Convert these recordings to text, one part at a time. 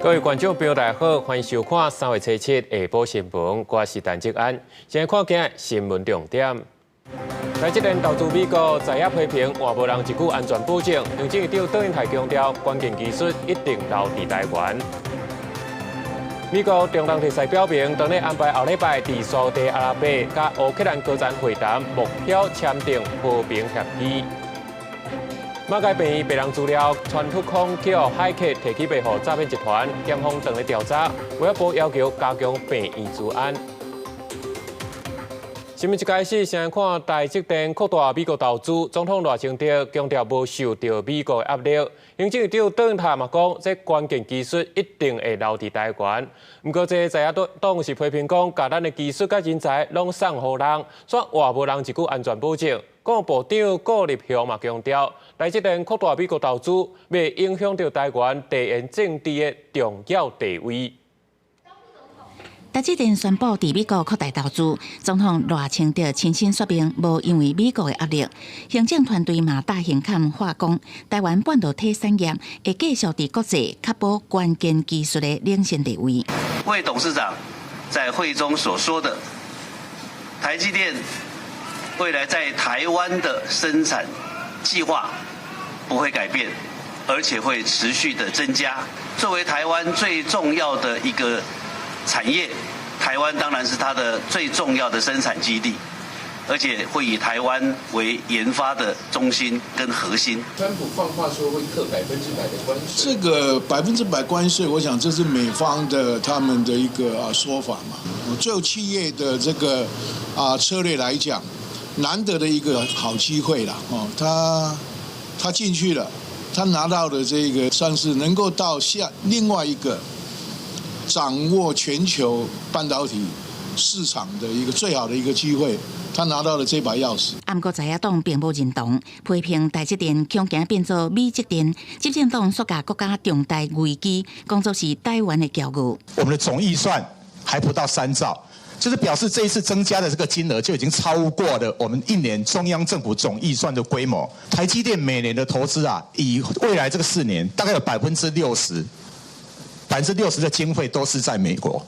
各位觀眾朋友，大家好，歡迎收看3月初七下晡新聞，我是陳志安。先來看今日新聞重點。台積電投資美國，在野批評換無人一句安全保證。行政院長卓榮泰強調，關鍵技術一定留佇台灣。美國中東局勢表明，當咧安排後禮拜佇沙地阿拉伯佮烏克蘭高層會談，目標簽訂和平協議。馬偕病院病人資料傳出空叫駭客提去賣予詐騙集團，檢方正咧調查，衛福部要求加強病院資安。新聞一開始，先來看台積電擴大美國投資，總統賴清德強調無受著美國的壓力。行政院長卓榮泰嘛講，這關鍵技術一定會留佇台灣。毋過，這在野黨是批評講，共咱的技術佮人才攏送予人，煞換無人一句安全保證。國防部長顧立雄嘛強調，台積電擴大美國投資，袂影響著台灣地緣政治的重要地位。台積電宣布佇美國擴大投資，總統賴清德親身說明，無因為美國的壓力。行政團隊嘛大興喊話講，台灣半導體產業會繼續佇國際確保關鍵技術的領先地位。魏董事長在會中所說的，台積電未來在台灣的生產計劃不會改變，而且會持續的增加。作為台灣最重要的一個產業，台灣當然是它的最重要的生產基地，而且會以台灣為研發的中心跟核心。川普放話說會課100%的關稅，這個百分之百關稅，我想這是美方的他們的一個說法嘛。就企業的這個策略來講，難得的一個好機會啦。哦，他進去了，他拿到的這個算是能夠到下另外一個掌握全球半導體市場的一個最好的一個機會，他拿到了這把鑰匙。毋過在野黨並無認同，批評台積電恐驚變做美積電，執政黨煞共國家重大危機講做是台灣的驕傲。我們的總預算還不到3兆，就是表示這一次增加的這個金額就已經超過了我們一年中央政府總預算的規模。台積電每年的投資啊，以未來這個4年，大概有百分之六十。百分之六十的經費都是在美國，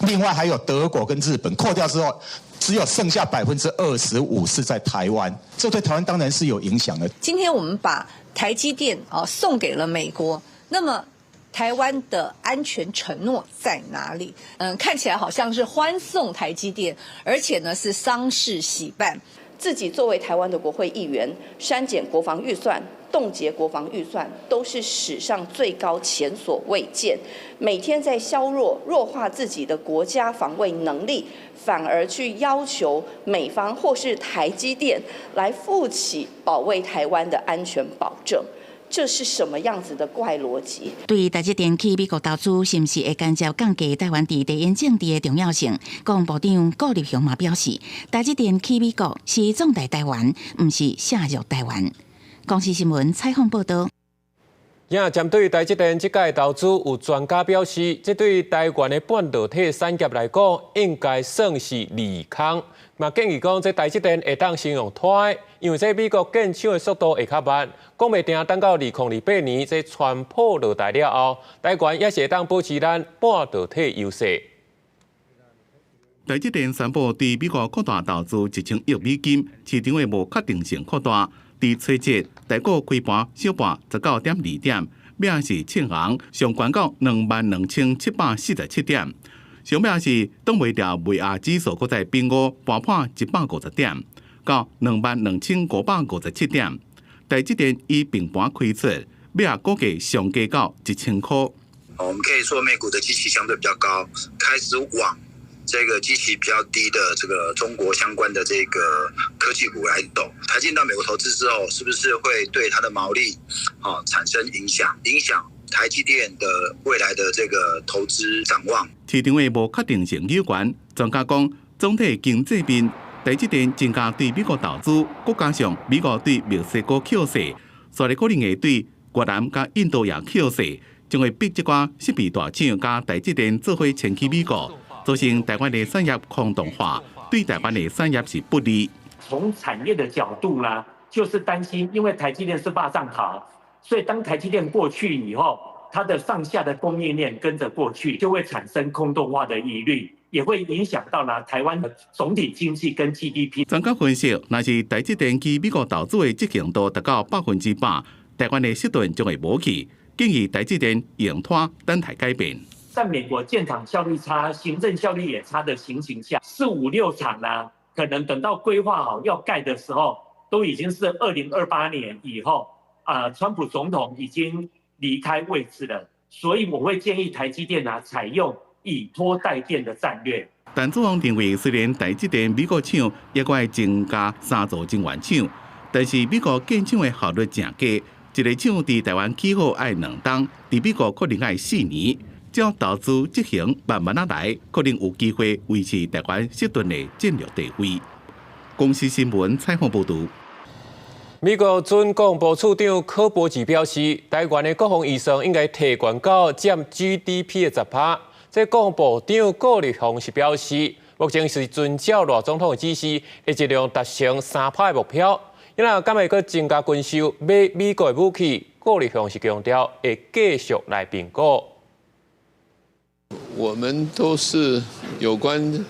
另外還有德國跟日本，扣掉之後，只有剩下25%是在台灣，這對台灣當然是有影響的。今天我們把台積電啊送給了美國，那麼台灣的安全承諾在哪裡？看起來好像是歡送台積電，而且呢是喪事喜辦。自己作為台灣的國會議員，刪減國防預算、凍結國防預算，都是史上最高，前所未見。每天在削弱、弱化自己的國家防衛能力，反而去要求美方或是台積電來負起保衛台灣的安全保證。這是什麼樣子的怪邏輯？對台積電去美國投資，是毋是會間接降低台灣佇地緣政治的重要性？國防部長顧立雄嘛表示，台積電去美國是壯大台灣，毋是削弱台灣。公視新聞採訪報導。也針對台積電這屆投資，有專家表示，這對台灣的半導體產業來講，應該算是利空。嘛建議講，這台積電會當先用拖的，因為這美國建廠的速度會較慢，講袂定等到2028年這川普落台了後，台灣也是會當保持咱半導體優勢。台積電宣布對美國擴大投資1000億美金，市場的無確定性擴大。佇初七，台股開盤小盤19.2點，尾是衝紅，上懸到22,747點。上尾是擋袂牢賣壓指數，閣再變五，盤破150點，到22,557點。台積電以平盤開出，尾仔股價上低到1000箍。我們可以說美股的基期相對比較高，開始往這個基期比較低的這個中國相關的這個科技股來走。台積電到美國投資之後，是不是會對它的毛利啊產生影響？影響台積電的未來的這個投資展望？市場的無確定性有關，專家講，總體經濟面，台積電增加對美國投資，閣加上美國對墨西哥扣稅，煞來可能會對越南佮印度也扣稅，將會逼這寡設備大廠佮台積電做伙遷去美國，造成台灣的產業空洞化，對台灣的產業是不利。從產業的角度呢，就是擔心，因為台積電是肉粽頭，所以當台積電過去以後，它的上下的供應鏈跟着過去，就會產生空洞化的疑慮，也會影響到呢台灣的總體經濟跟 GDP。專家分析，若是台積電去美國投資的執行度達到100%，台灣的釋頓將會無去，建議台積電用拖等待改變。在美國建廠效率差、行政效率也差的情形下，四五六廠呢，可能等到規劃好要蓋的時候，都已經是2028年以後。啊，川普總統已經離開位置了，所以我會建議台積電啊，採用以拖待變的戰略。陳志宏認為，雖然台積電美國廠猶閣會增加三座晶圓廠，但是美國建廠的效率誠低，一个廠佇台灣起好愛2冬，佇美國可能愛4年。只要投資執行慢慢仔來，可能有機會維持台灣矽盾的戰略地位。公視新聞採訪報導。美國準國防部次長柯伯吉表示，台灣的國防預算應該提懸到佔 GDP 的10%。這國防部長顧立雄是表示，目前是遵照賴總統的指示，會盡量達成3%的目標。因為敢會閣增加軍售買美國的武器，顧立雄是強調會繼續來評估。我們都是有關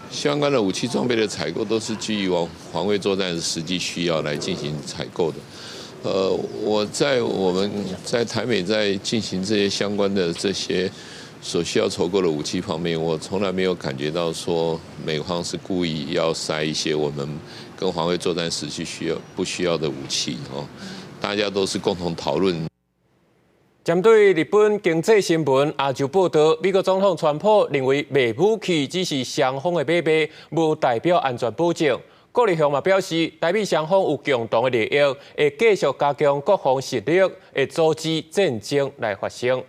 相關的武器裝備的採購，都是基於防衛作戰的實際需要來進行採購的。我們在台美在進行這些相關的這些所需要籌購的武器方面，我從來沒有感覺到說美方是故意要塞一些我們跟防衛作戰實際需要不需要的武器哦。大家都是共同討論。針對日本經濟新聞亞洲報道，美國總統川普認為賣武器只是雙方的買賣，無代表安全保證。顧立雄嘛表示，台美雙方有共同的利益，會繼續加強國防實力，會阻止戰爭來發生。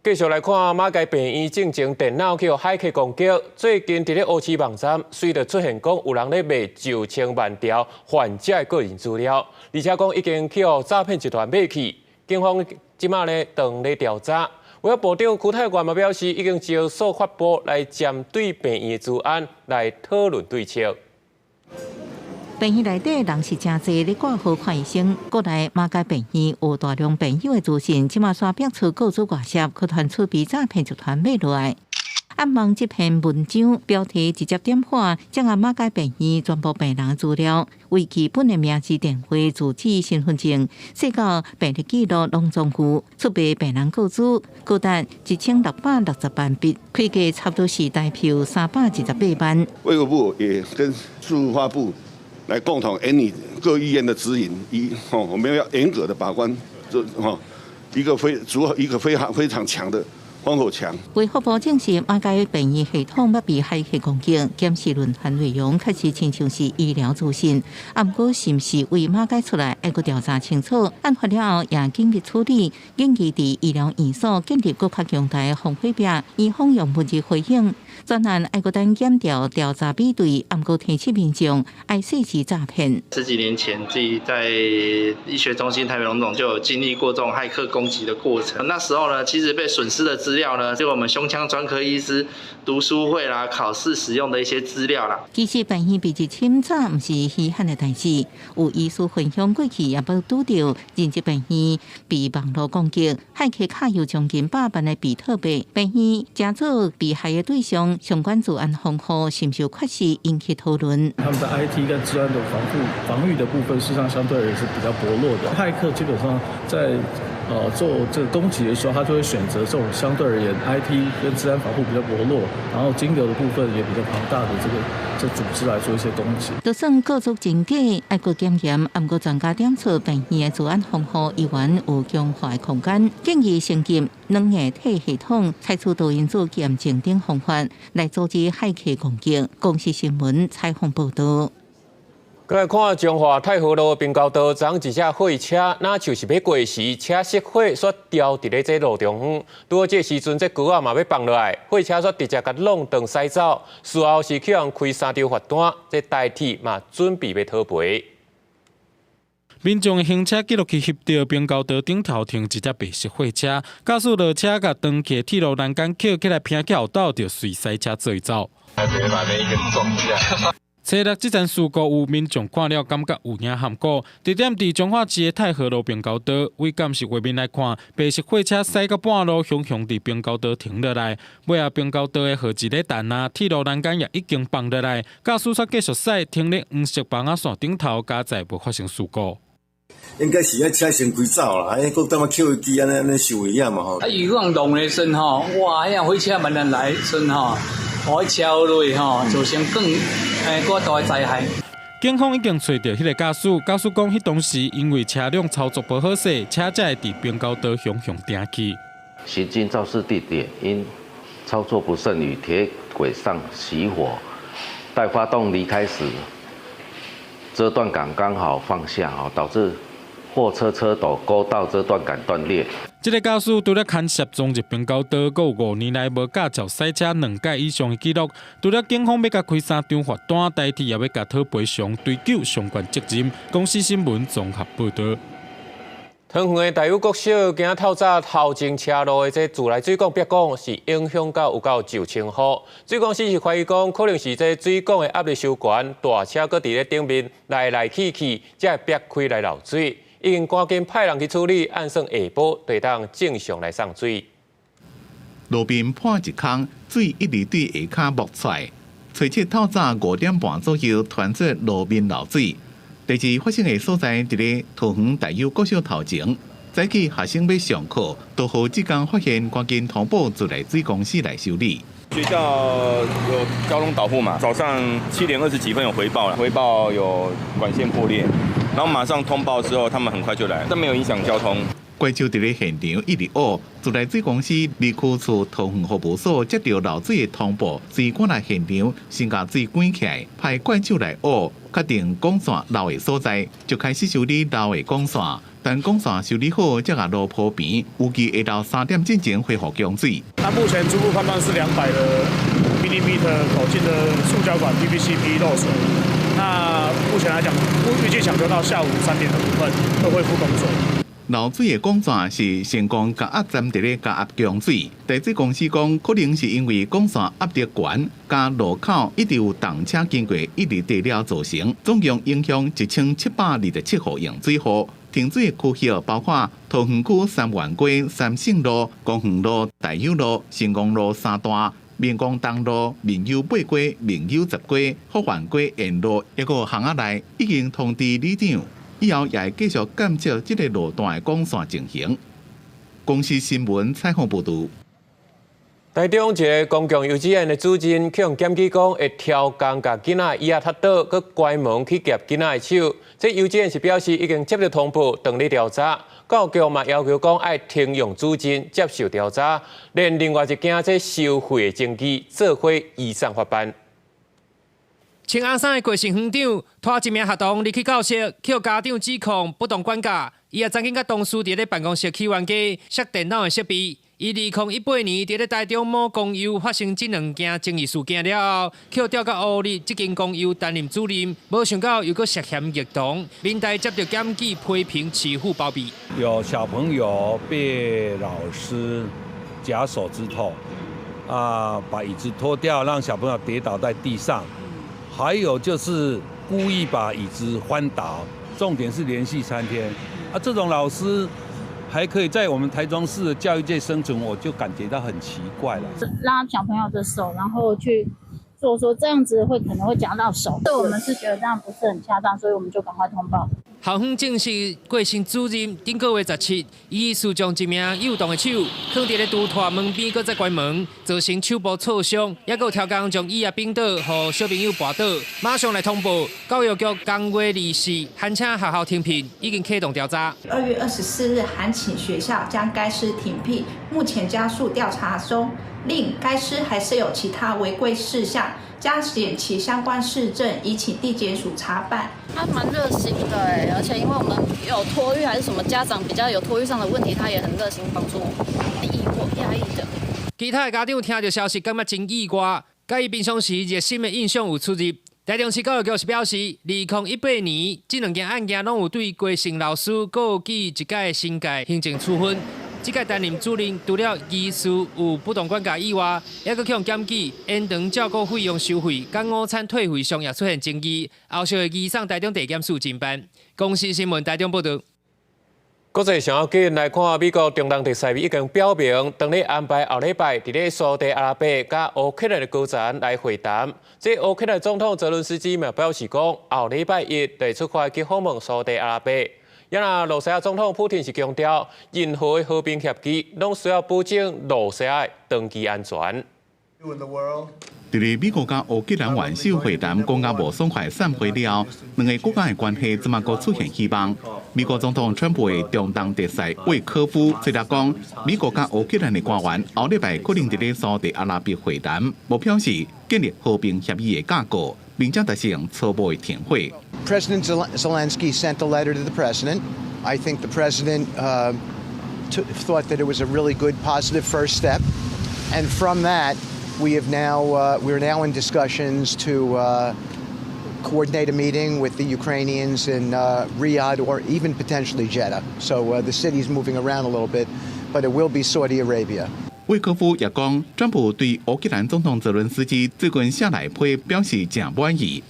繼續來看馬偕病院進前電腦去予駭客攻擊，最近佇咧烏市網站，隨著出現講有人咧賣9000萬條患者的個人資料，而且講已經去予詐騙集團買去，警方這馬咧正咧調查。衛福部長邱泰源嘛表示，已經招數法部來針對病院的資安來討論對策。病院內底人是誠濟，咧掛號看醫生。國內馬偕病院有大量病友的資訊，這馬煞爆出個資外洩，去傳出被詐騙集團買落來。暗網這篇文章標題直接點破，掌握馬偕病院全部病人資料，為基本的名字、電話、住址、身份證，細到病歷記錄攏總有，出賣病人個資，高達1660萬筆，開價差不多是台票328萬。衛福部也跟數發部來共同研擬各醫院的指引，一吼，我們要嚴格的把關，這吼一個非主一個非常非常強的防火牆。衛福部證實，馬偕病院系統欲被駭客攻擊，檢視論壇內容確實親像是醫療資訊，啊，毋過是毋是為馬偕出來，愛閣調查清楚。案發了後，也緊急處理，建議佇醫療院所建立閣較強大的防火壁，醫方用文字回應。專案愛閣等檢調調查比對，毋過提醒民眾愛細緻詐騙。十幾年前，自己在醫學中心台北榮總就有經歷過這種駭客攻擊的過程。那時候呢，其實被損失的資料呢，就我們胸腔專科醫師讀書會啦、考試使用的一些資料啦。其實病院被入侵早毋是稀罕的代誌，有醫師分享過去也捌拄著仁濟病院被網路攻擊，駭客卡有將近100萬的比特幣，病院成做被害的對象，相關資安防護是毋是有缺失，引起討論。他們的 IT 跟資安的防護防禦的部分，事實上相對而言是比較薄弱的。駭客基本上在做這個攻擊的時候，他就會選擇這種相對而言 IT 跟資安防護比較薄弱，然後金額的部分也比較龐大的這個組織來做一些攻擊。就算個資真假，愛閣檢驗，毋過專家點出病院的資安防護依然有強化的空間，建議升級軟硬體系統，採取多因子驗證等方法來阻止駭客攻擊。公視新聞採訪報導。閣來看彰化太和路平交道，昨一隻貨車，若像是欲過時，車熄火，煞牢佇咧這路中央。拄好這時陣，這高仔嘛欲放落來，貨車煞直接共挵斷駛走。事後是去予人開三張罰單，這台鐵嘛準備欲討賠。民眾的行車記錄器翕著平交道頂頭停一隻白色貨車，駕駛落車共長期鐵路欄杆抾起來拚起後斗，就隨駛車追走。初六這場事故有民眾看了感覺有影含糊。地點佇彰化市的太和路平交道，為監視畫面來看，白色貨車駛到半路，雄雄佇平交道停落來，尾仔平交道的號誌咧彈啊，鐵路欄杆也已經放落來，駕駛煞繼續駛，停咧黃色網仔線頂頭，佳哉無發生事故。應該是愛車先開走啦，哎，閣踮仔扣機按呢按呢受危險嘛吼。啊，如果弄的時吼，哇，遐火車慢慢來時吼，予車落吼，造成更閣大的災害。警方已經揣著彼個駕駛，駕駛講，彼當時因為車輛操作無好勢，車才會佇平交道雄雄停去。行經肇事地點，因操作不慎與鐵軌上熄火，待發動離開時，遮斷桿剛好放下，導致貨車車斗勾到遮斷桿斷裂。這个駕駛除了牽涉撞入平交道，閣有5年來無駕照駛車兩擺以上的記錄。除了警方欲共開三張罰單，台鐵也欲共討賠償，追究相關責任。公視新聞綜合報導。桃園的大有國小今仔透早頭前車路的這自來水管煏管是影響到有夠9000戶。水公司是懷疑講，可能是這水管的壓力傷懸，大車閣佇咧頂面來來去去，才會煏開來漏水。已經趕緊派人去處理，按算下晡就會當正常來送水。路邊破一空，水一直對下跤冒出來。初七透早5點半左右，傳出路面漏水。第二發生的所在佇咧桃園大有國小頭前，早起學生欲上課，都予職工發現，趕緊通報自來水公司來修理。學校有交通導護嘛？早上7點20幾分有回報了，回報有管線破裂，然後馬上通報之後，他們很快就來，但沒有影響交通。怪手佇咧現場一直挖，自來水公司二區處桃園服務所接到漏水的通報，隨趕來現場，先共水關起來，派怪手來挖，確定管線漏的所在，就開始修理漏的管線。等管線修理好，才共路鋪平，預計下晝3點進前恢復供水。那目前初步判斷是200的 millimeter 口徑的塑膠管 PVC 漏水。那目前來講，預計搶修到下午3點的部分會恢復供水。漏水的管線是成功加壓站佇咧加壓供水。台水公司講，可能是因為管線壓力懸，加路口一直有動車經過，一直地了造成，總共影響1727戶用水戶。停水的區域包括桃園區三元街、三聖路、公園路、大有路、成功路三段、民光東路、民優八街、民優十街、福源街沿路，一個巷仔內已經通知里長。以後也會繼續監測這个路段的管線情形。公視新聞採訪報導。台中一个公共幼稚園的主任去予檢舉講，會刁工共囡仔椅仔踢倒，閣關門去夾囡仔的手。這幼稚園是表示已經接到通報，正咧調查。教育局嘛要求講愛停用主任接受調查，連另外一件這收費的爭議做伙移送法辦。穿紅衫的郭姓園長，帶一名學童入去教室，予家長指控不當管教。伊也曾經佮同事佇咧辦公室去冤家，摔電腦的設備。伊2018年佇咧台中某公幼發生這兩件爭議事件了後，予調到烏日這間公幼擔任主任，無想到又閣涉嫌虐童，民代接著檢舉批評市府包庇。有小朋友被老師夾手指頭，啊，把椅子拖掉，讓小朋友跌倒在地上。還有就是故意把椅子翻倒，重點是連續3天，啊，這種老師還可以在我們台中市的教育界生存，我就感覺到很奇怪了。拉小朋友的手，然後去做說這樣子會可能會夾到手，這我們是覺得這樣不是很恰當，所以我們就趕快通報。校方證實，郭姓主任頂個月17，伊疑似將一名幼童的手囥佇咧櫥櫃門邊，閣再關門，造成手部挫傷，抑閣有刁工將椅仔反倒，予小朋友跋倒，馬上來通報教育局工月24，函請學校停聘，已經啟動調查。2月24日，函請學校將該師停聘，目前加速調查中。另該師還設有其他違規事項，加檢其相關事證，已請地檢署查辦。他蠻熱心的欸，而且因為我們有托育還是什麼，家長比較有托育上的問題，他也很熱心幫助我們。疑惑壓抑的。其他的家長聽到消息，感覺真意外，佮伊平常時熱心的印象有出入。台中市教育局是表示，2018年這兩件案件攏有對郭姓老師告記一改申誡行政處分。這屆擔任主任，除了醫師有不當管教以外，猶閣去予檢舉延長照顧費用收費，佮午餐退費上也出現爭議，後續會移送台中地檢署偵辦。公視新聞台中報導。國際上要緊來看，美國中東特使已經表明，當咧安排後禮拜佇咧沙特阿拉伯佮烏克蘭的高層來會談。這烏克蘭總統澤倫斯基嘛表示講，後禮拜一就出發去訪問沙特阿拉伯。啊若羅西亞總統普廷是強調，任何的和平協議攏需要保證羅西亞的長期安全。佇咧美國佮烏克蘭元首會談講甲無爽快散會了後，兩个國家的關係這馬閣出現希望。美國總統川普的中東特使魏科夫昨日講，美國佮烏克蘭的官員後禮拜可能佇咧沙特阿拉伯會談，目標是建立和平協議的架構，並且達成初步的停火。 President Zelensky sent a letter to the president. I think the president thought that it was a really good, positive first step, and from that, we are now in discussions to coordinate a meeting with the Ukrainians in Riyadh or even potentially Jeddah. So the city's moving around a little bit, but it will be Saudi Arabia. 威科夫也講，川普對烏克蘭總統澤倫斯基最近寫來批表示誠滿意。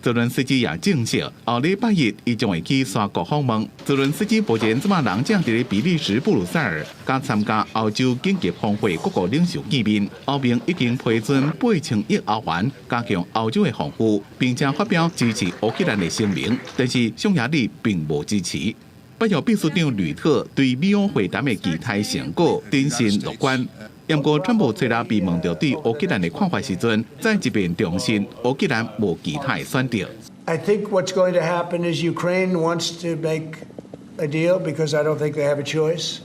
澤倫斯基也證實，後禮拜一伊將會去沙國訪問。澤倫斯基目前這馬人正佇咧比利時布魯塞爾，佮參加歐洲緊急峰會各國領袖見面。歐盟已經批准8000億歐元加強歐洲的防禦，並且發表支持烏克蘭的聲明，但是匈牙利並無支持。北約秘書長呂特對美烏會談的期待成果謹慎樂觀。毋過，川普昨日被問著對烏克蘭的看法時陣，再一遍重申烏克蘭無其他的選擇。 I think what's going to happen is Ukraine wants to make a deal because I don't think they have a choice.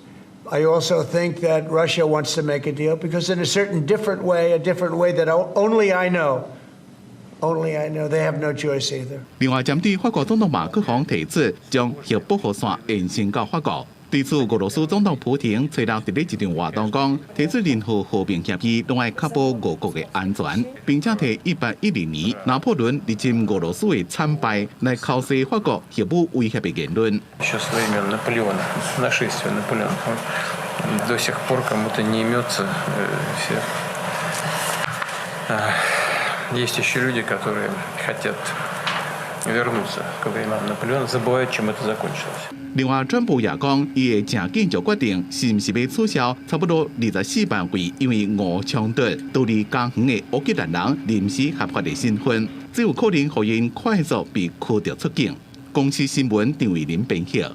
I also think that Russia wants to make a deal because in a certain different way, a different way that only I know. Only I know they have no choice either. 另外，針對法國總統馬克宏提出將核保護傘延伸到法國。對此，俄羅斯總統普廷昨日佇咧一場活動講，提出任何和平協議，攏愛確保俄國的安全，並且提1810年拿破崙入侵俄羅斯的慘敗來剾洗法國核武威脅的言論。 Еще со времен Наполеона, нашествия Наполеона, до сих пор кому-то неймется все. Есть еще люди, которые хотят вернуться ко временам Наполеона, забывают, чем это закончилось. 另外，川普也講，伊會誠緊就決定是毋是欲取消差不多24萬位因為俄烏衝突逃離家園的烏克蘭人臨時合法的身份，這有可能予𪜶快速被驅逐出境。公視新聞張偉林編譯。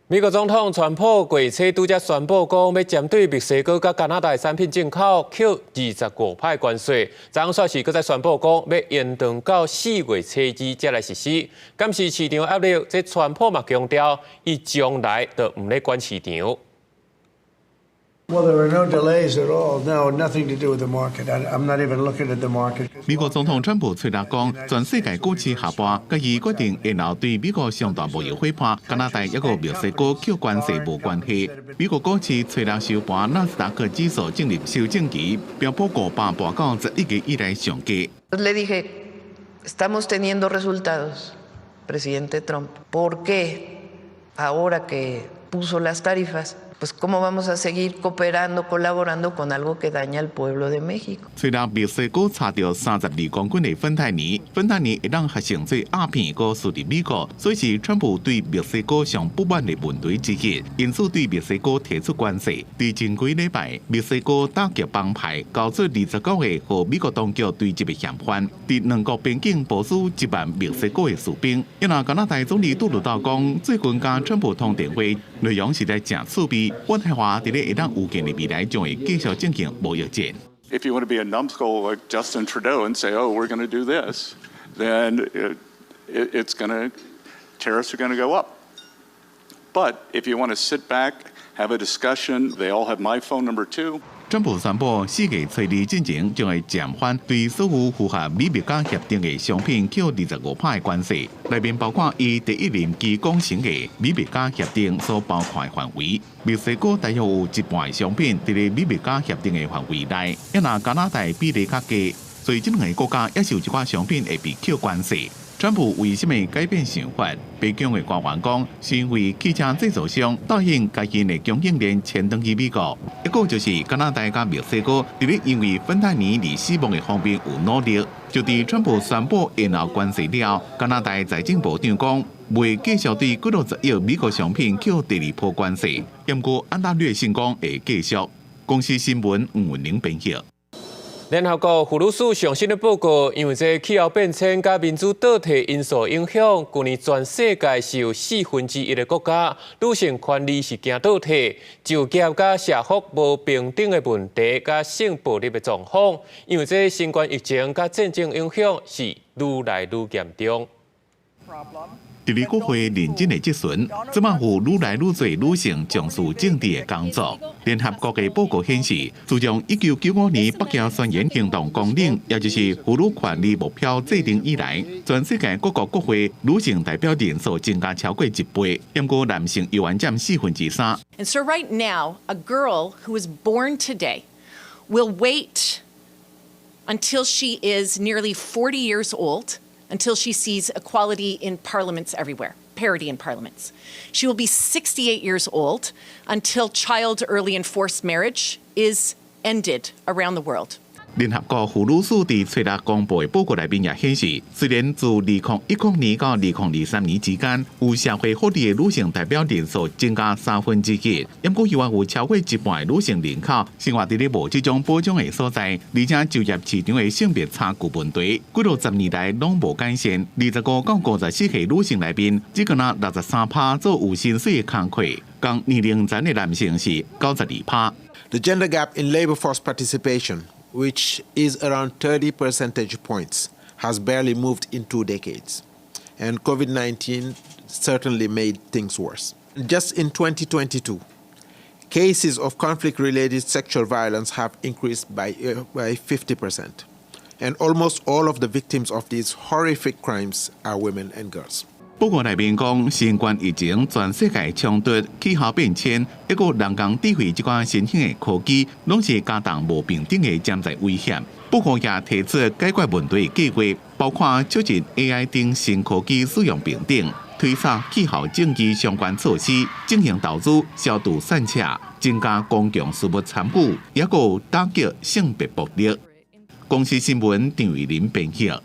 美國總統川普過初拄才宣布講，欲針對墨西哥佮加拿大產品進口扣25%關稅，昨昏煞是閣再宣布講，欲延長到4月初二才來實施。敢是市場壓力，這川普嘛強調，伊將來就毋咧管市場。 Well, there are no delays at all. No, nothing to do with the market. I'm not even looking at the market. 美國總統川普昨日講，全世界股市下跌，佮伊決定延後對美國上大貿易夥伴加拿大抑閣墨西哥扣關稅無關係。美國股市昨日收盤，納斯達克指數進入修正期，標普500跋到11月以來上低。 Le dije, estamos teniendo resultados, presidente Trump. ¿Por qué ahora que puso las tarifas? Pues cómo vamos a seguir cooperando, colaborando con algo que daña al pueblo de México。雖然墨西哥查著32公斤的芬太尼，芬太尼會當合成做鴉片，閣輸入美國，所以是川普對墨西哥上不滿的問題之一，因此對墨西哥提出關稅。佇前幾禮拜，墨西哥打擊幫派交出29個予美國當局追緝的嫌犯，佇兩國邊境部署1萬墨西哥的士兵。因為加拿大總理杜魯道講，最近佮川普通電話，內容實在誠趣味。溫泰華佇咧會當預見的未來將會繼續進行貿易戰。 If you want to be a numbskull like Justin Trudeau and say, "Oh, we're going to do this," then tariffs are going to go up. But if you want to sit back, have a discussion, they all have my phone number too. 川普宣布4月初二進前將會暫緩對所有符合美墨加協定的商品扣25%的關稅，內面包括伊第一任期講成的美墨加協定所包括的範圍。墨西哥大約有一半的商品佇咧美墨加協定的範圍內，抑若加拿大比例較低，所以這兩个國家也是有一寡商品會被扣關稅。川普為啥物改變想法？白宮的官員講，是因為汽車製造商答應共𪜶的供應鏈遷轉去美國。一個就是加拿大佮墨西哥，佇咧因為芬太尼而死亡的方面有努力。就佇川普宣布延後關稅了，加拿大財政部長講，袂繼續對幾落十億美國商品扣第二波關稅。毋過安大略省講會繼續。公視新聞吳文玲編譯。聯合國婦女署上新的報告，因為這氣候變遷佮民主倒退因素影響，舊年全世界是有1/4的國家女性權利是行倒退，就業佮社福無平等的問題佮性暴力的狀況，因為這新冠疫情佮戰爭影響是愈來愈嚴重。佇咧國會認真的質詢，這馬有愈來愈濟女性從事政治的工作。聯合國的報告顯示，自從1995年北京宣言行動綱領，也就是婦女權利目標制定以來，全世界各國國會女性代表人數增加超過一倍，毋過男性猶原佔3/4。 And so right now, a girl who is born today will wait until she is nearly 40 years old until she sees equality in parliaments everywhere, parity in parliaments. She will be 68 years old until child early and forced marriage is ended around the world. 聯合國婦女署佇初六公布的報告內面也顯示，雖然自2010年到2023年之間，有社會福利的女性代表人數增加1/3，毋過猶原有超過一半的女性人口生活佇咧無這種保障的所在，而且就業市場的性別差距問題，幾落十年來攏無改善。25到54歲女性內面，只閣焦63趴做有薪水的工課，仝年齡層的男性是92趴。 The gender gap in labor force participation, which is around 30 percentage points, has barely moved in 2 decades. And COVID-19 certainly made things worse. Just in 2022, cases of conflict related sexual violence have increased by 50%. And almost all of the victims of these horrific crimes are women and girls. 報告內面講，新冠疫情、全世界衝突、氣候變遷，抑閣人工智慧這款新興的科技，攏是加重無平等的潛在危險。報告也提出解決問題的計劃，包括促進 AI 等新科技使用平等，推動氣候正義相關措施，進行投資消除散赤，增加公共事務參與，抑閣打擊性別暴力。公視新聞張玉林編譯。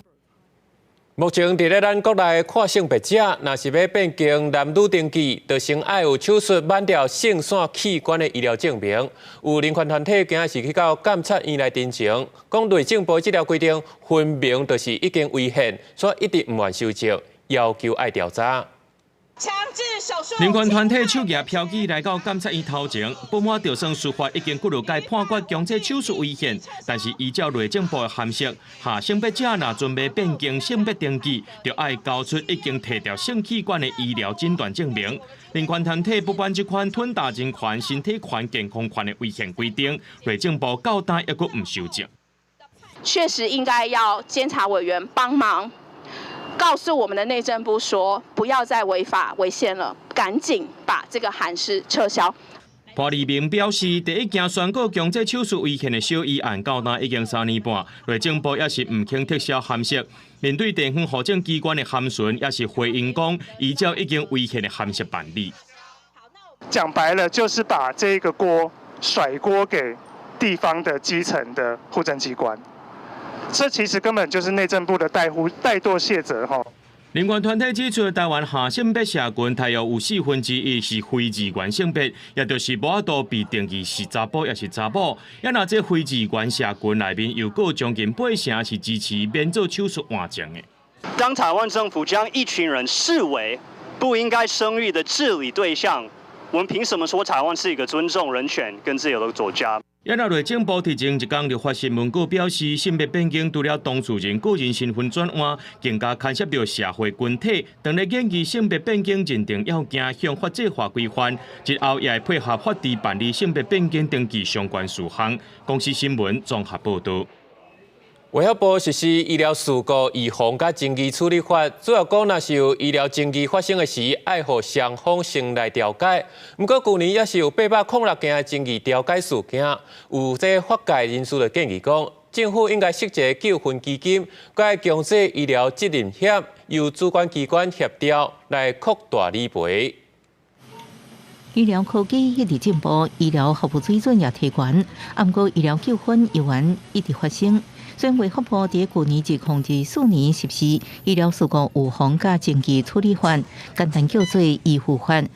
目前佇咧咱國內跨性別者，若是欲變更男女登記，就先愛有手術挽掉性腺器官的醫療證明。有人權團體今仔是去到監察院來陳情，講內政部這條規定分明就是已經違憲，所以一直毋願修正，要求愛調查。強制手術。人權團體手舉標語來到監察院頭前，不滿著算司法已經幾落屆判決強制手術違憲，但是依照內政部的函釋，下性別者若準備變更性別登記，就愛交出已經摘掉性器官的醫療診斷證明。人權團體不滿這款吞達人權、身體權、健康權的違憲規定，內政部到今猶閣毋修正。確實應該要監察委員幫忙。告訴我們的內政部說，不要再違法違憲了，趕緊把這個函釋撤銷。潘麗明表示，第一件宣告強制手術違憲的小醫案，到今已經3年半，內政部也是毋肯撤銷函釋。面對地方戶政機關的函詢，也是回應講，依照已經違憲的函釋辦理。講白了，就是把這個鍋甩鍋給地方的基層的戶政機關。這其實根本就是內政部的怠忽怠惰卸責吼。人權團體指出，台灣下性別社群大約有1/4是非二元性別，也就是無法度被定義是查埔抑是查某。也若這非二元社群內面，又閣將近八成是支持免做手術換性的。當台灣政府將一群人視為不應該生育的治理對象，我們憑什麼說台灣是一個尊重人權跟自由的國家？也若內政部佇前一工立法新聞稿表示，性別變更除了當事人個人身份轉換，更加牽涉著社會群體。當咧研議性別變更認定要件向法制化規範，日後也會配合法制辦理性別變更登記相關事項。公視新聞綜合報導。衛福部實施醫療事故預防佮爭議處理法，主要講若是有醫療爭議發生的時，愛予雙方先來調解。毋過舊年也是有806件的爭議調解事件，有這法界人士就建議講，政府應該設一个糾紛基金，閣愛強制醫療責任險，由主管機關協調來擴大理賠。醫療科技一直進步，醫療服務水準也提懸，毋過醫療糾紛猶原一直發生。雖然衛福部佇舊年2024年實施醫療事故預防佮爭議處理法，簡單叫做醫護法，予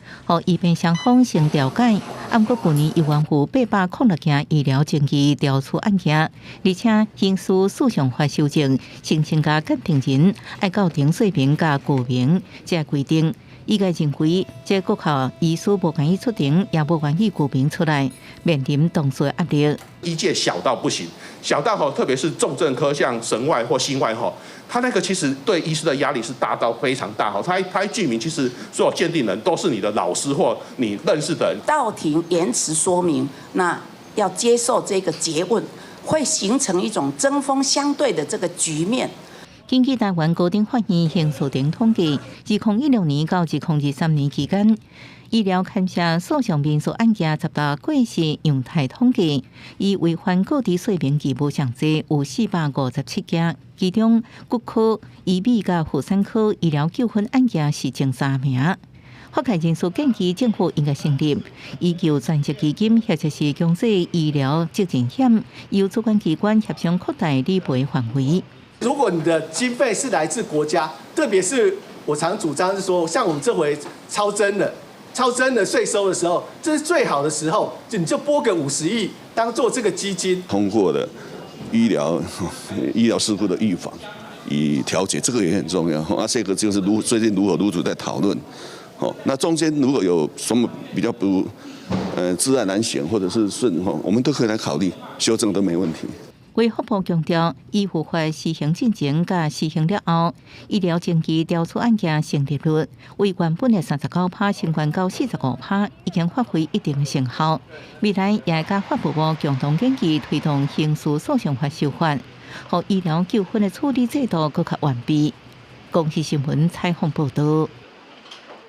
醫病雙方先調解。毋過舊年猶原有806件醫療爭議調處案件，而且刑事訴訟法修正，聲稱共鑑定人愛到庭說明佮具名，這規定。醫界認為，這閣較醫師無願意出庭，也無願意具名出來，面臨當事壓力。醫界小到不行，小到吼，特別是重症科，像神外或心外吼，他那個其實對醫師的壓力是大到非常大吼。他一具名，其實所有鑑定人都是你的老師或你認識的人。到庭言詞說明，那要接受這個詰問，會形成一種針鋒相對的這個局面。根據台灣高等法院刑事庭統計，2016年到2023年期間，醫療牽涉訴訟民事案件十大過失樣態統計，以違反告知說明義務上濟有457件，其中骨科、醫美佮婦產科醫療糾紛案件是前三名。法界人士建議政府應該成立醫救專責基金，或者是強制醫療責任險，由主管機關協商擴大理賠範圍。如果你的經費是來自國家，特別是我常主張是說，像我們這回超徵了稅收的時候，這是最好的時候，就你就撥個50億當做這個基金。通過的醫療事故的預防與調解，這個也很重要。啊，這個就是如最近如火如荼在討論。好，那中間如果有什麼比較不，自然難行或者是順，我們都可以來考慮修正都沒問題。衛福部強調，醫護法施行進前佮施行了後，醫療爭議調處案件成立率為原本的39%升懸到45%，已經發揮一定的成效。未來也會佮法務部共同研議推動刑事訴訟法修法，予醫療糾紛的處理制度閣較完備。公視新聞採訪報導。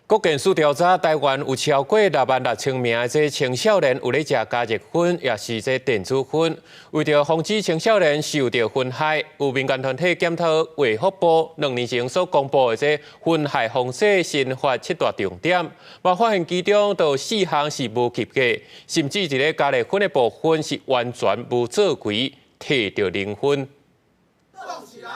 國健署調查，台灣有超過6萬6千名的這青少年有咧食加熱薰，抑是這電子薰。為著防止青少年受著薰害，有民間團體檢討衛福部2年前所公布的這薰害防制新法七大重點，嘛發現其中就四項是無及格，甚至佇咧加熱薰的部分是完全無做規，提著零分。動起來，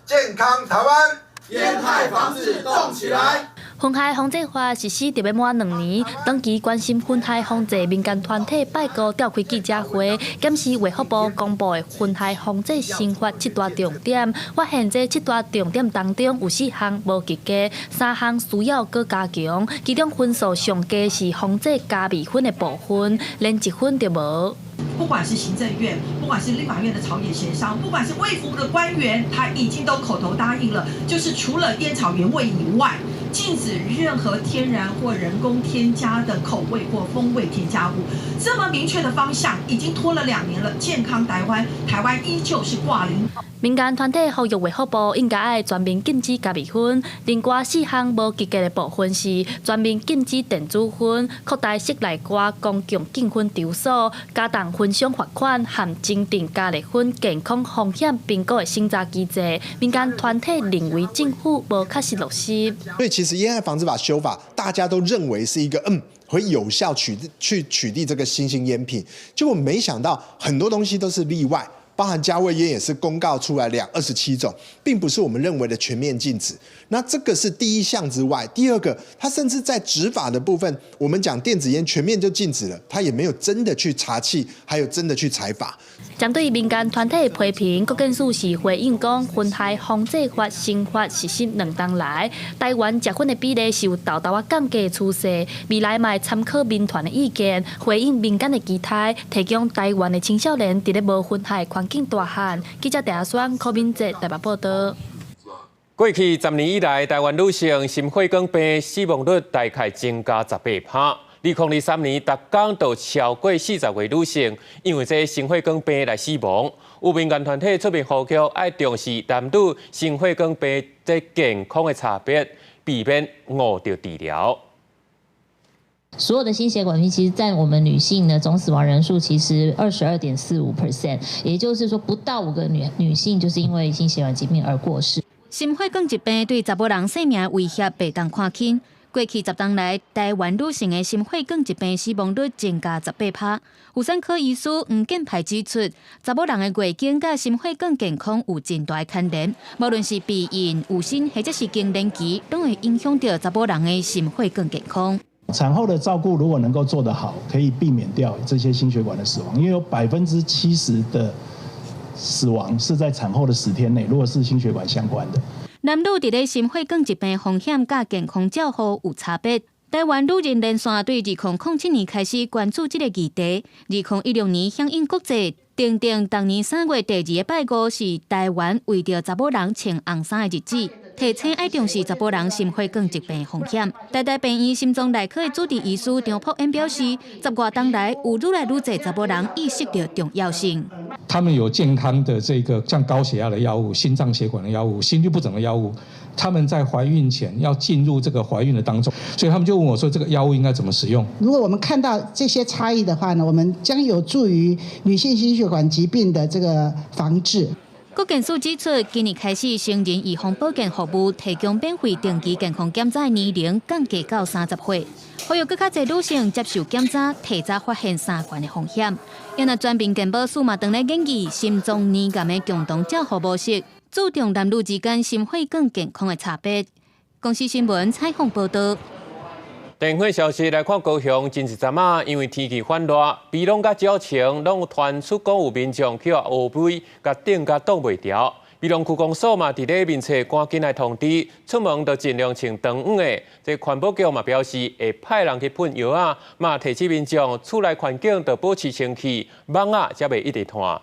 健康台灣，煙害防治動起來。薰害防制法實施著欲滿2年，長期關心薰害防制民間團體拜五召開記者會，檢視衛福部公布的薰害防制新法七大重點，發現這七大重點當中有四項無及格，三項需要閣加強，其中分數上低是防制加味薰的部分，連一分都無。不管是行政院，不管是立法院的朝野協商，不管是衛福部的官員，他已經都口頭答應了，就是除了煙草原味以外，禁止任何天然或人工添加的口味或風味添加物。這麼明確的方向，已經拖了2年了。健康台灣，台灣依舊是掛零。民間團體呼籲衛福部應該愛全面禁止加味薰，另外四項無及格的部分是全面禁止電子薰、擴大室內外公共禁薰場所、加重薰商罰款和增訂加熱薰健康風險評估的審查機制。民間團體認為政府無確實落實。所以其實煙害防治法修法，大家都認為是一個會有效去取締這個新興煙品，結果沒想到很多東西都是例外。包含加味煙也是公告出來27種，並不是我們認為的全面禁止。那這個是第一項之外，第二個，它甚至在執法的部分，我們講電子煙全面就禁止了，它也沒有真的去查緝，還有真的去裁罰。針對民間團體的批評，國健署是回應講，薰害防制法新法實施2冬來，台灣食薰的比例是有沓沓仔降低的趨勢，未來嘛會參考民團的意見，回應民間的期待，提供台灣的青少年佇咧無薰害環境大漢。記者鄭阿雙、柯敏哲台北報導。過去10年以來，台灣女性心血管病死亡率大概增加18%。2023年，逐工就超過40個女性因為這心血管病來死亡。有民間團體出面呼籲，愛重視男女心血管病這健康的差別，避免誤著治療。所有的心血管病，其實佔我們女性的總死亡人數，其實22.45%，也就是說不到5個女性就是因為心血管疾病而過世。心血管疾病對查某人性命威脅袂當看輕。過去10冬來，台灣女性的心血管疾病死亡率增加18%。婦產科醫師黃建派指出，查某人的月經佮心血管健康有真大牽連，無論是避孕、有身或者是更年期，攏會影響著查某人的心血管健康。產後的照顧如果能夠做得好，可以避免掉這些心血管的死亡，因為有70%的死亡是在產後的10天內，如果是心血管相關的。男女佇咧心血管疾病風險佮健康照護有差別。台灣女人連線對2007年開始關注這個議題，2016年響應國際，訂定逐年3月第二个拜五是台灣為著查某人穿紅衫的日子，提醒愛重視查某人心血管疾病風險。台大病院心臟內科的主治醫師張璞恩表示，十外冬來有愈來愈濟查某人意識著重要性。他們有健康的這個像高血壓的藥物、心臟血管的藥物、心律不整的藥物，他們在懷孕前要進入這個懷孕的當中，所以他們就問我說：這個藥物應該怎麼使用？如果我們看到這些差異的話呢，我們將有助於女性心血管疾病的這個防治。國健署指出，今年開始，成人預防保健服務提供免費定期健康檢查的年齡降低到30歲，呼籲閣較濟女性接受檢查，提早發現三高的風險。因為全民健保署嘛，當咧研議心臟乳癌的共同照護模式，注重男女之間心血管健康的差別。公視新聞採訪報導。電話消息來看，高雄前一陣仔，因為天氣反熱，美濃佮蕉船攏有傳出講有民眾去予烏龜共叮共擋袂牢。美濃區公所嘛，佇咧面冊趕緊來通知，出門就盡量穿長袖的。這環保局嘛表示會派人去噴藥仔，嘛提醒民眾厝內環境著保持清氣，網仔才袂一直湠。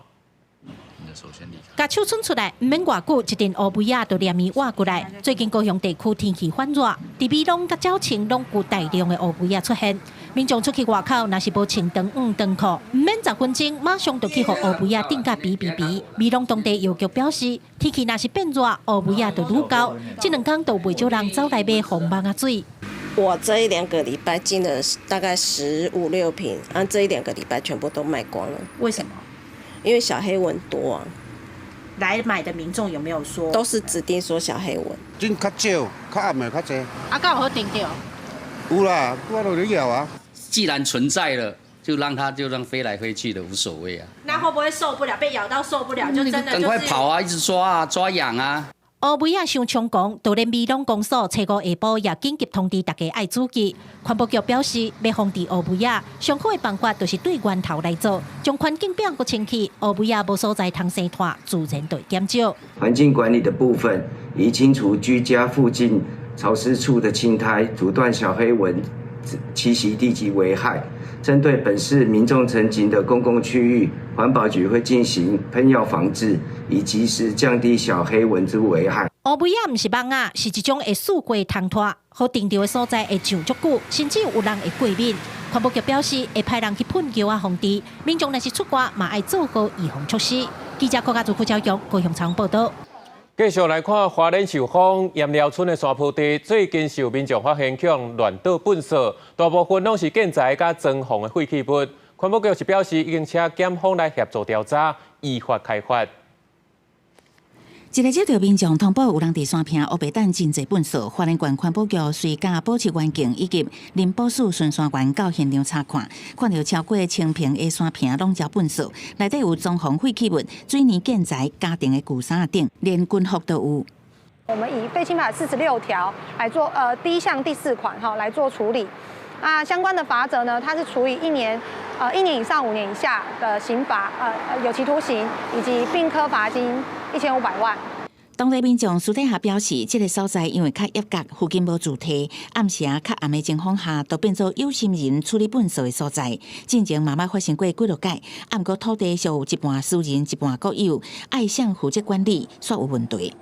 共手伸出來，毋免偌久，一陣烏龜仔就連伊倚過來。最近高雄地區天氣反熱，佇美濃佮蕉船攏有大量的烏龜仔出現。民眾出去外口，若是無穿長袖長褲，毋免10分鐘，馬上就去予烏龜仔叮甲鼻鼻鼻。美濃當地藥局表示，天氣若是變熱，烏龜仔就愈厚。這兩工就袂少人走來買防蠓仔水。我這一兩個禮拜進了大概十五六瓶，啊，這一兩個禮拜全部都賣光了。為什麼？因為小黑蚊多啊。來買的民眾有沒有說？都是指定說小黑蚊。真較少，較暗的較濟。啊，敢有予叮著？有啦，我都咧咬啊。既然存在了，就讓它就讓飛來飛去的無所謂啊。那會不會受不了？被咬到受不了，就真的就是。趕快跑啊！一直抓啊，抓癢啊。烏龜仔傷猖狂，就連美濃公所初五下晡也緊急通知大家愛注意。環保局表示，欲防治烏龜仔，上好的辦法就是對源頭來做，將環境變閣清氣，烏龜仔無所在通生湠，自然就會減少。環境管理的部分，宜清除居家附近潮濕處的青苔，阻斷小黑蚊棲息地及危害。針對本市民眾曾經的公共區域，環保局會進行噴藥防治，以及時降低小黑蚊之危害。烏龜仔毋是蠓仔，是一種會四界通湠，予叮著的所在會上足久，甚至有人會過敏。環保局表示會派人去噴藥仔防治，民眾若是出外嘛愛做好預防措施。記者郭家祖、郭昭勇高雄採訪報導。繼續來看花蓮壽豐鹽寮村的山坡地，最近受民眾發現去亂倒糞埽，大部分攏是建材佮裝潢的廢棄物。環保局是表示已經請檢方來協助調查，依法開罰。一个接著民眾通報有人佇山坪烏白擲真濟糞埽，花蓮縣環保局隨佮保持環境以及林保署巡山員到現場查看，看著超過千坪的山坪攏澆糞埽，內底有裝潢廢棄物、水泥建材、家庭的舊衫等，連軍服都有。我們以廢清法46條來做，第一項第四款哈來做處理。啊，相關的罰則呢，它是處以一年以上5年以下的刑罰，有期徒刑以及併科罰金1500萬。當地民眾私底下表示，這个所在因為較狹窄，附近無住宅，暗時較暗的情況下，都變做有心人處理糞埽的所在。進前嘛捌發生過幾落擺，啊，毋過土地屬有一半私人，一半國有，愛誰負責管理，煞有問題。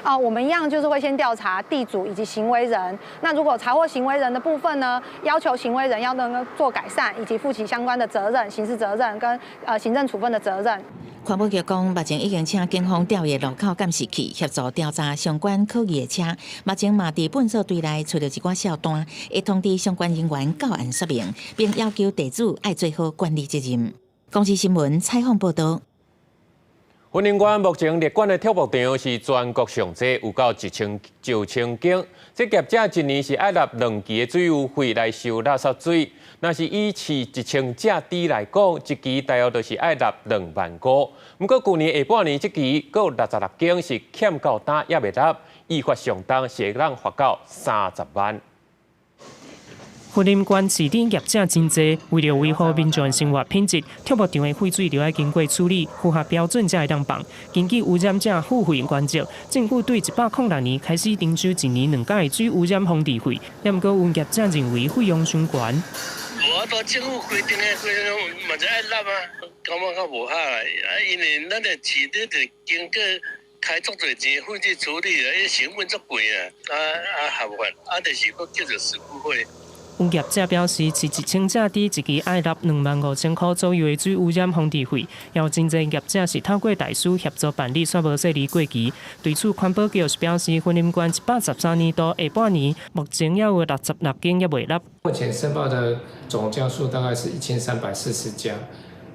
啊，我們一樣就是會先調查地主以及行為人。那如果查獲行為人的部分呢，要求行為人要能夠做改善，以及負起相關的責任、刑事責任跟行政處分的責任。環保局講，目前已經請警方調閱路口監視器協助調查相關可疑的車。目前嘛佇糞掃堆內揣著一寡數單，會通知相關人員到案說明，並要求地主愛做好管理責任。公視新聞採訪報導。雲林縣目前列管的卓木場是全國上濟，有夠1000間。這業者一年是愛納兩期的水污費來收垃圾水。若是以飼1000隻豬來講，一期大約就是愛納2萬箍。毋過舊年下半年這期閣有66間是欠到今猶未納，依法上重是會當罰到30萬。雲林縣飼豬業者真濟，為著維護民眾生活品質，卓木場的廢水著愛經過處理，符合標準才會當放。根據污染者付費原則，政府對106年開始徵收一年兩擺的水污染防治費，也毋過有業者認為費用傷懸。無法度，政府規定的規定嘛是愛納啊，感覺較無合啊，因為咱的飼豬就經過開足濟錢廢水處理啊，伊成本足貴啊，啊合法，啊就是閣叫做事故費。有業者表示，飼1000隻豬，一期愛納25,000箍左右的水污染防治費。有真濟業者是透過代書協助辦理，煞無設立過期。對此，環保局是表示，雲林縣113年度下半年，目前猶有66間猶未納。目前申報的總家數大概是1340家，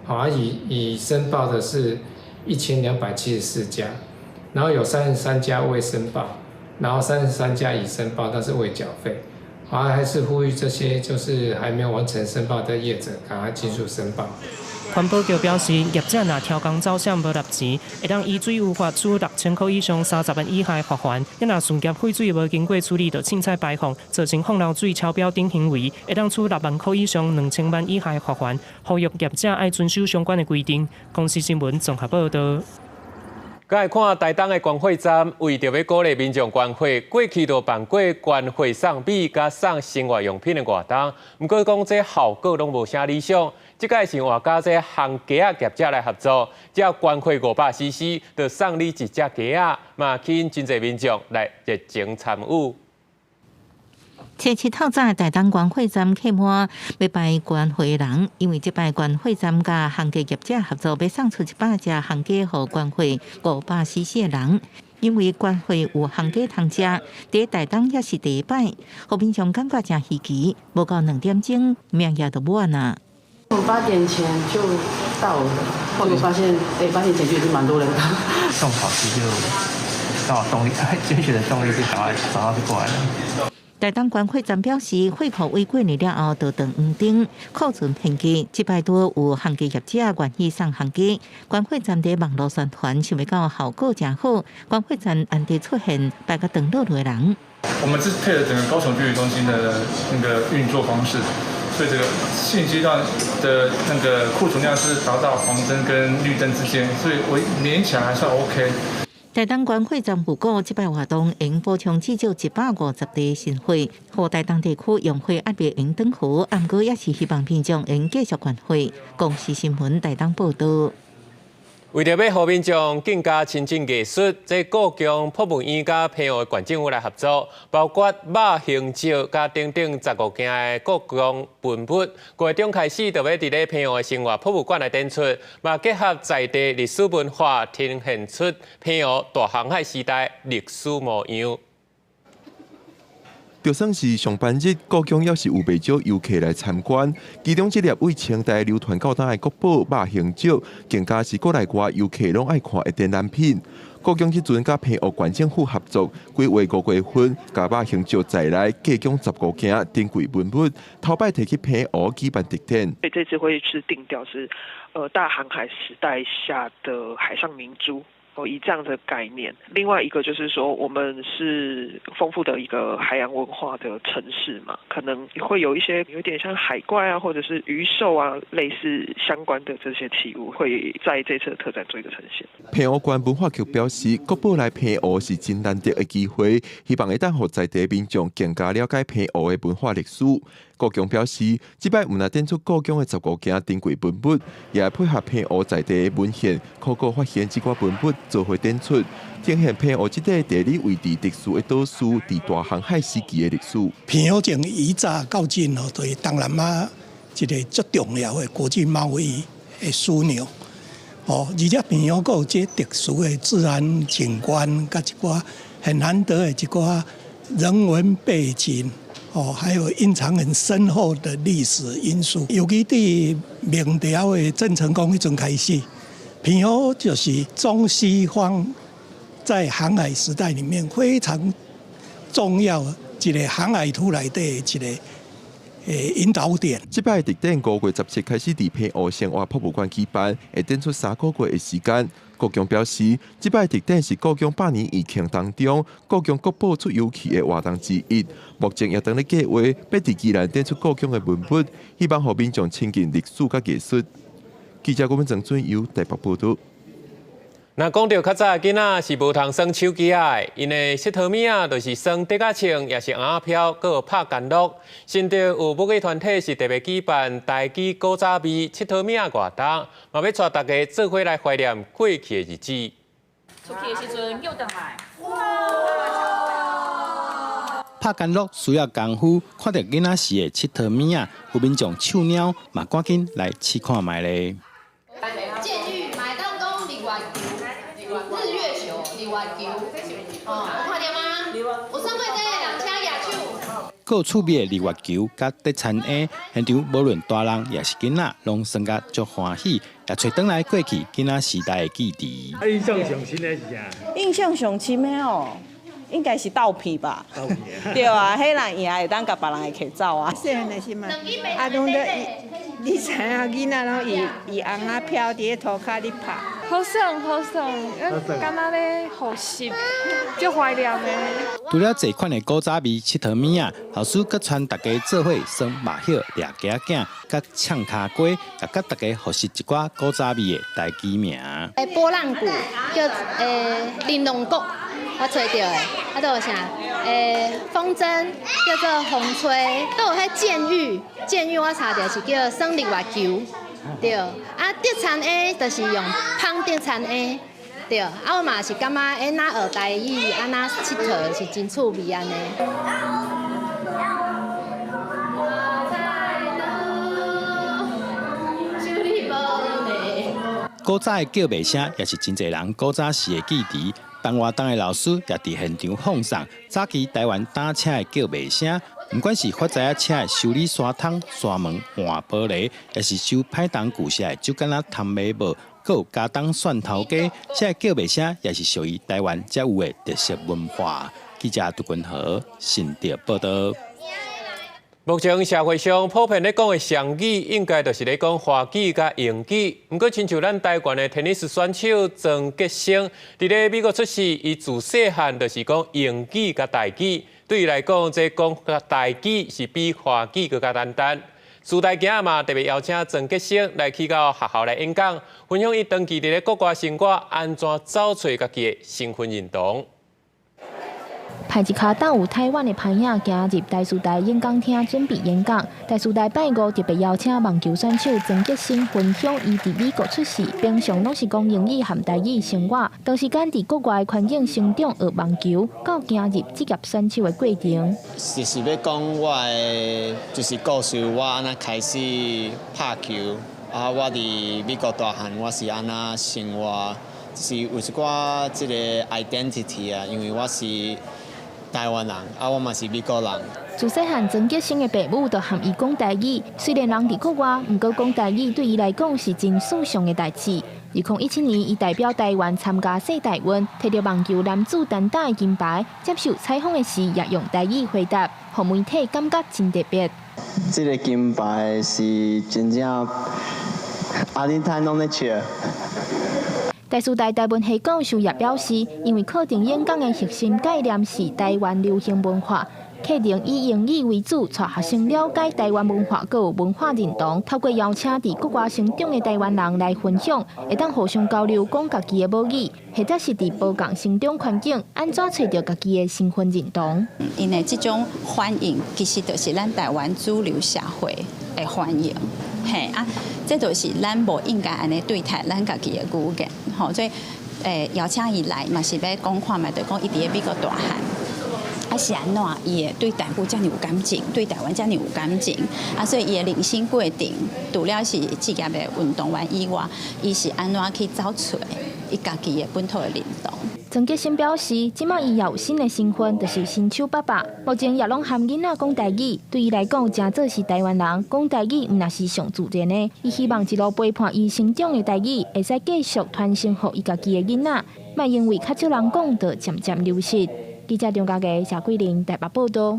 好，而已申報的是1274家，然後有33家未申報，然後33家已申報，但是未繳費。好，還是呼籲這些就是還沒有完成申報的業者，趕快盡速申報。環保局表示，業者若超工走線無納錢，會當依水污法處6000箍以上30萬以下罰鍰；若事業廢水無經過處理就凊彩排放，造成放流水超標等行為，會當處6萬箍以上2000萬以下罰鍰。呼籲業者愛遵守相關的規定。公視新聞綜合報導。來看台東的關貨站，為著欲鼓勵民眾捐貨，過去就辦過捐貨送米佮送生活用品的活動。毋過講這效果攏無啥理想。這擺是換佮這烘雞仔業者來合作，只要捐貨500 cc，就送你一隻雞仔，嘛吸引真濟民眾來熱情參與。初七透早，台東關貨站客滿欲排捐貨人，因為這擺關貨站佮烘雞業者合作，欲送出100隻烘雞予捐貨500 cc 的人。因為捐貨有烘雞通食，佇台東也是第一擺，予民眾感覺誠稀奇。無夠2點鐘，名額就滿啊！我們8點前就到了，後面發現，8點前就已經蠻多人了。送好吃就到動力，捐血的動力就趕快早上就過來了。台東關貨站表示，貨庫為過年了後，就斷黃燈，庫存偏低。這擺拄有烘雞業者願意送烘雞，關貨站佇網路宣傳，想欲到效果誠好。關貨站按時出現排甲長落落的人。我們是配合整個高雄居理中心的那個運作方式，所以這個現階段的那個庫存量是達到黃燈跟綠燈之間，所以我勉強還算 OK。台東關貨站預估，這擺活動會補充至少150袋新貨，予台東地區用貨壓力會轉好，毋過也是希望民眾會繼續捐貨。公視新聞台東報導。為著欲予民眾更加親近藝術，這故宮博物院佮澎湖縣政府來合作，包括肉形石佮等等15件的故宮文物，月中開始就欲佇咧澎湖的生活博物館來展出，嘛結合在地歷史文化，呈現出澎湖大航海時代歷史模樣。就算是上班日，故宮猶是有袂少遊客來參觀。其中這粒對清代流傳到今的國寶肉形石，更加是國內外遊客攏愛看的展覽品。故宮這陣佮澎湖縣政府合作，規劃5月份，共肉形石在內，計共15件珍貴文物，頭擺提去澎湖舉辦特展。所以這次會是定調是，大航海時代下的海上明珠。哦，以這樣的概念。另外一個就是說，我們是豐富的一個海洋文化的城市嘛，可能會有一些有點像海怪啊，或者是魚獸啊，類似相關的這些器物，會在這次的特展做一個呈現。澎湖縣文化局表示，國寶來澎湖是真難得的機會，希望會當予在地民眾更加了解澎湖的文化歷史。故宮表示，這擺毋但展出故宮的15件珍貴文物，也會配合澎湖在地的文獻，考古發現這寡文物做伙展出，呈現澎湖這塊地理位置特殊的島嶼，佇大航海時期的歷史。澎湖從以早到今哦，就是東南亞一个足重要的國際貿易的樞紐。哦，而且澎湖閣有這特殊的自然景觀，佮一寡很難得的一寡人文背景。哦，還有隱藏很深厚的歷史因素。尤其佇明朝的鄭成功彼陣開始，澎湖就是中西方在航海時代裡面非常重要一个航海圖內底一个引導點。這擺特展5月17開始佇澎湖生活博物館舉辦，會展出3個月的時間。故宮表示，這擺特展是故宮百年餘慶當中，故宮國寶出遊去的活動之一。目前也當咧計劃，欲佇宜蘭展出故宮的文物，希望予民眾親近歷史佮藝術。記者郭文鄭俊佑台北報導。若講著較早囡仔是無通耍手機仔的，𪜶的𨑨迌物仔就是耍竹仔銃，抑是尪仔飄，閣有拍干樂。新竹有母語團體是特別舉辦台語古早味𨑨迌物仔活動，嘛欲帶大家做伙來懷念過去的日子。出去的時陣叫轉來。拍干樂需要功夫，看著囡仔時的𨑨迌物仔，有民眾手貓嘛，趕緊來試看覓咧。建議買當講日月球，日月球，日月球，哦，有看著嗎？有耍過這个人請舉手。閣有趣味的日月球佮竹田蠅，現場無論大人抑是囡仔，攏耍甲足歡喜，也揣轉來過去囡仔時代的記憶。印象上深的是啥？印象上深的哦，應該是鬥片吧？對啊，彼若贏會當共別人會揢走啊。細漢的時嘛，啊，攏咧，你知影囡仔攏用用尪仔飄佇咧塗跤咧拍。好耍好耍，敢若咧復習，足懷念的。除了濟款的古早味𨑨迌物仔，老師閣帶大家做伙耍麻葉、掠雞仔囝、佮唱跤歌，也佮大家復習一寡古早味的台語名。波浪鼓叫玲瓏鼓，我揣著的，啊，閣有啥？風箏叫做風吹，閣有彼劍玉，劍玉我查著是叫耍日月球，對。啊，竹田蠅就是用捧竹田蠅，對。啊，我嘛是感覺若學台語，按怎𨑨迌是真趣味按呢。古早的叫賣聲也是真濟人古早時的記憶。辦活動的老師也佇現場放送早期台灣搭車的叫賣聲，毋管是發財仔車的修理紗窗、紗門、換玻璃，抑是修歹東舊式的酒矸仔窗眉帽，閣有加冬蒜頭雞，這个叫賣聲也是屬於台灣才有的特色文化。記者杜君和新竹報導。目前社會上普遍咧講的雙語，應該就是咧講華語佮英語。毋過，親像咱台灣的テニス選手莊傑生，佇咧美國出世，伊自細漢就是講英語佮台語。對伊來講，這講台語是比華語閣較簡單。時代今仔嘛特別邀請莊傑生來去到學校來演講，分享伊長期佇咧國外生活，按怎找揣家己的身份認同。排一跤斗有台灣的牌仔，行入台師大演講廳準備演講。台師大拜五特別邀請網球選手莊傑生分享伊佇美國出世，平常攏是講英語和台語生活，長時間佇國外環境成長學網球，到行入職業選手的過程。就是欲講我的就是故事，我按怎開始拍球，啊，我佇美國大漢，我是按怎生活，就是有一寡這个 identity 啊，因為我是台灣人，啊，我嘛是美國人。自細漢莊傑生的爸母就和伊講台語，雖然人佇國外，毋過講台語對伊來講是真順暢的代誌。2017年，伊代表台灣參加世大運，摕著網球男子單打的金牌。接受採訪的時，也用台語回答，予媒體感覺真特別。這个金牌是真正阿恁坦攏咧笑。台師大台文系教授也表示，因為課程演講的核心概念是台灣流行文化，課程以英語為主，帶學生了解台灣文化，閣有文化認同。透過邀請佇國外成長的台灣人來分享，會當互相交流講家己的母語，或者是佇無仝成長環境，按怎揣著家己的身份認同。𪜶的這種反應，其實就是咱台灣主流社會的反應，嘿啊，這就是咱無應該按呢對待咱家己的語言，吼，所以邀請伊來嘛是欲講看覓，就講伊佇咧美國大漢，啊是按怎，伊會對台語遮爾有感情，對台灣遮爾有感情，啊，所以伊的人生過程，除了是職業的運動員以外，伊是按怎去走揣伊家己的本土的認同。曾潔心表示，這馬伊也有新的身份，就是新手爸爸。目前也攏含囡仔講台語，對伊來講，誠做是台灣人，講台語毋若是上自然的。伊希望一路陪伴伊成長的台語，會使繼續傳承予伊家己的囡仔，莫因為較少人講，就漸漸流失。記者張家傑、謝桂玲台北報道。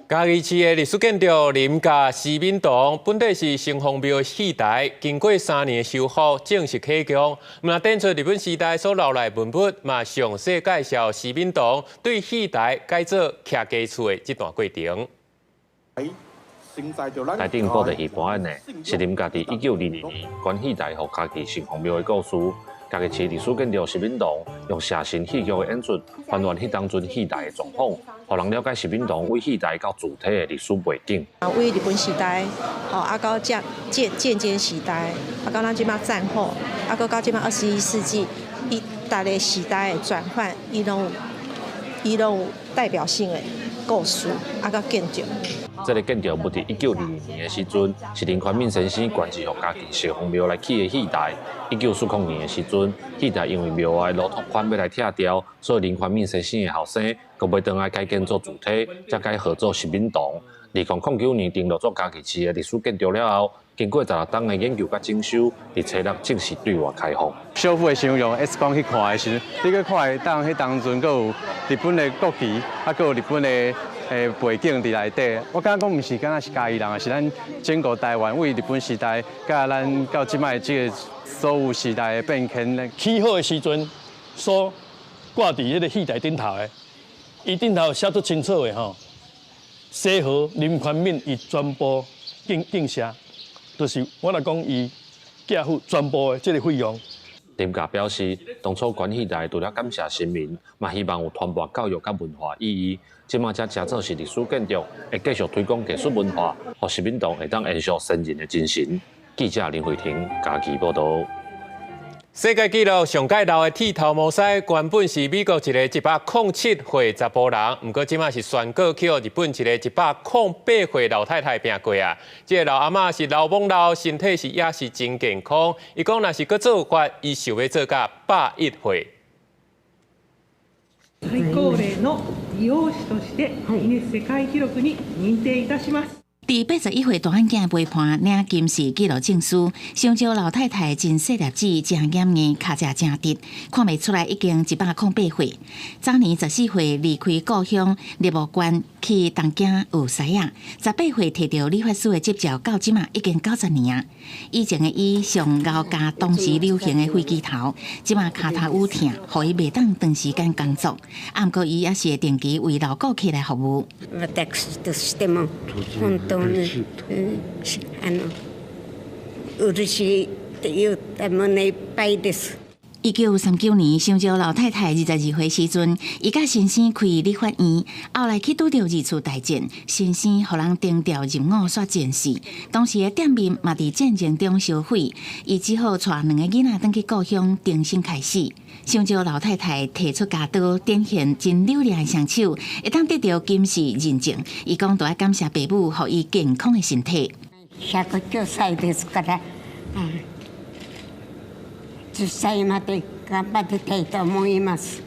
嘉義市的歷史建築林家西敏堂，本底是城隍廟的戲台，經過3年的修復，正式啟用。毋但展出日本時代所留來文物，嘛詳細介紹西敏堂對戲台改做徛家厝的這段過程。台頂布袋戲表演的是林家佇1922年捐戲台予嘉義城隍廟的故事。嘉義市歷史建築西敏堂用寫實戲劇的演出，還原彼當陣戲台的狀況，予人了解西敏堂為戲台到主體的歷史背景。啊，為日本時代，吼啊到建建建監時代，啊到咱這馬戰後，啊閣到這馬21世紀，伊逐个時代的轉換，伊攏有代表性的故事，啊佮建築。這个建築物佇1922年的時陣，是林寬敏先生捐贈予嘉義城隍廟來起的戲台。1940年的時陣，戲台因為廟外路拓寬欲來拆掉，所以林寬敏先生的後生閣買轉來改建做主體，才改號做西敏堂。2009年登錄做嘉義市的歷史建築了後，經過16冬的研究佮整修，佇初六正式對外開放。修復的時陣用 X 光去看的時陣，你閣看會當彼當陣閣有日本的國旗，啊，閣有日本的背景佇內底。我感覺講毋是敢若是嘉義人，是咱整個台灣為日本時代，佮咱到這擺這个所有時代的變遷。起好的時陣，所掛佇彼个戲台頂頭的，伊頂頭寫足清楚的吼。西河林寬敏伊全部敬敬謝，就是我來講，伊寄付全部的這个費用。林家表示，當初捐戲台除了感謝神明，嘛希望有傳播教育佮文化意義。這馬才誠做是歷史建築，會繼續推廣藝術文化，予西敏堂會當延續先人的精神。記者林慧婷嘉義報導。世界紀錄上蓋老的剃頭摩西，原本是美國一个107歲查埔人，毋過這馬是宣告去予日本一个108歲老太太拚過啊！這个老阿嬤是老懵老，身體是也是真健康。伊講若是閣做法，伊想欲做到101歲。最高齢の理容師としてギネス世界記録に認定いたします。佇81歲大漢囝陪伴領金氏紀錄證書，香蕉老太太真細粒子，誠嚴硬，跤跡誠直，看袂出來已經108歲。早年14歲離開故鄉日暮縣去東京學師仔，18歲提著理髮師的執照，到這馬已經90年啊。以前的伊上𠢕鉸當時流行的飛機頭，這馬跤頭有疼，予伊袂當長時間工作。啊，毋過伊也是會定期為老顧客來服務。私としても本当にあの嬉しいって言った胸いっぱいです。1939年，香蕉老太太22歲時陣，伊佮先生開理髮院，後來去拄著二次大戰，先生予人徵調入伍煞戰死。當時的店面嘛佇戰爭中燒毀，伊只好帶兩個囡仔轉去故鄉重新開始。香蕉老太太提出鉸刀，展現真老練的雙手，會當得著金氏認證。伊講，著愛感謝爸母，予伊健康的身體。 109歳ですから、10歳まで頑張りたいと思います。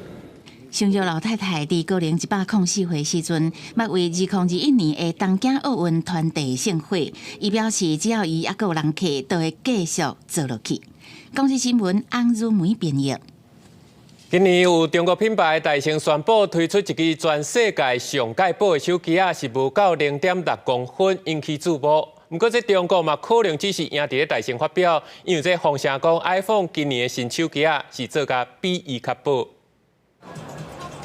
香蕉老太太佇高齡104歲時陣，捌為2021年的東京奧運傳遞聖火。伊表示，只要伊猶閣有人客，就會繼續做落去。公視新聞翁如梅編譯。今年有中國品牌大成宣布推出一支全世界上蓋薄的手機仔，是無到0.6公分，引起注目。毋過，這中國嘛可能只是贏佇咧大成發表，因為這風聲講 iPhone 今年的新手機仔是做甲比伊較薄。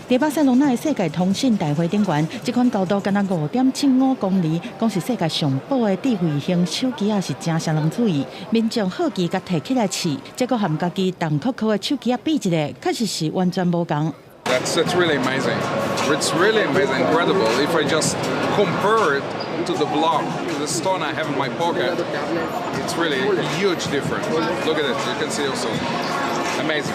佇巴塞隆納的世界通信大會頂懸，這款高度干焦5.75公里，講是世界上薄的智慧型手機仔，是誠啥人注意。民眾好奇共提起來試，這閣和家己重扣扣的手機仔比一下，確實是完全無仝。 That's really amazing. It's really amazing, incredible. If I just compare it to the block, to the stone I have in my pocket, it's really a huge difference. Look at it, you can see also. Amazing.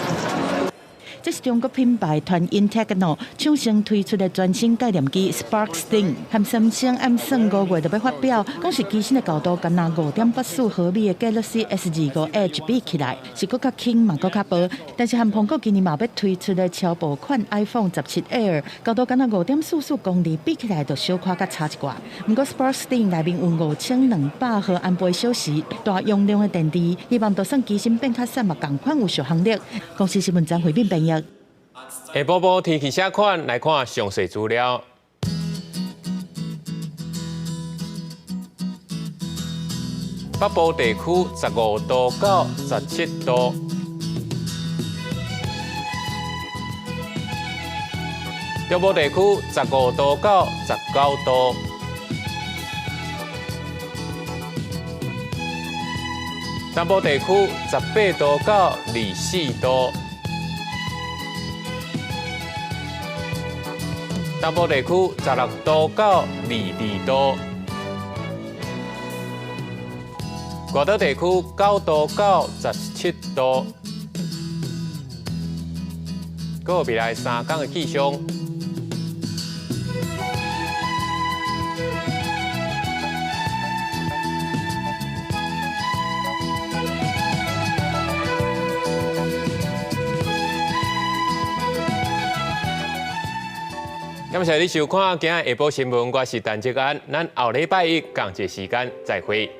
這是中國品牌傳音 Techno 搶先推出的全新概念機 Spark Slim，和三星按算5月就欲發表，講是機身的厚度干焦5.84毫米的 Galaxy S25 Edge 比起來，是閣較輕嘛，閣較薄。但是和蘋果今年嘛欲推出的超薄款 iPhone 17 Air，厚度干焦5.44公厘，比起來就小可較差一寡。毋過 Spark Slim 內面有5200毫安培小時大容量的電池，希望就算機身變較細嘛，仝款有續航力。公視新聞張惠敏編譯。下晡晡天氣啥款？來看詳細資料。北部地區15度到17度，中部地區15度到19度，南部地區18度到24度。東部地區16度到22度，外島地區9度到17度。閣有未來3天的氣象。感謝你收看今仔下晡新聞，我是陳哲安，咱後禮拜一仝一个時間再會。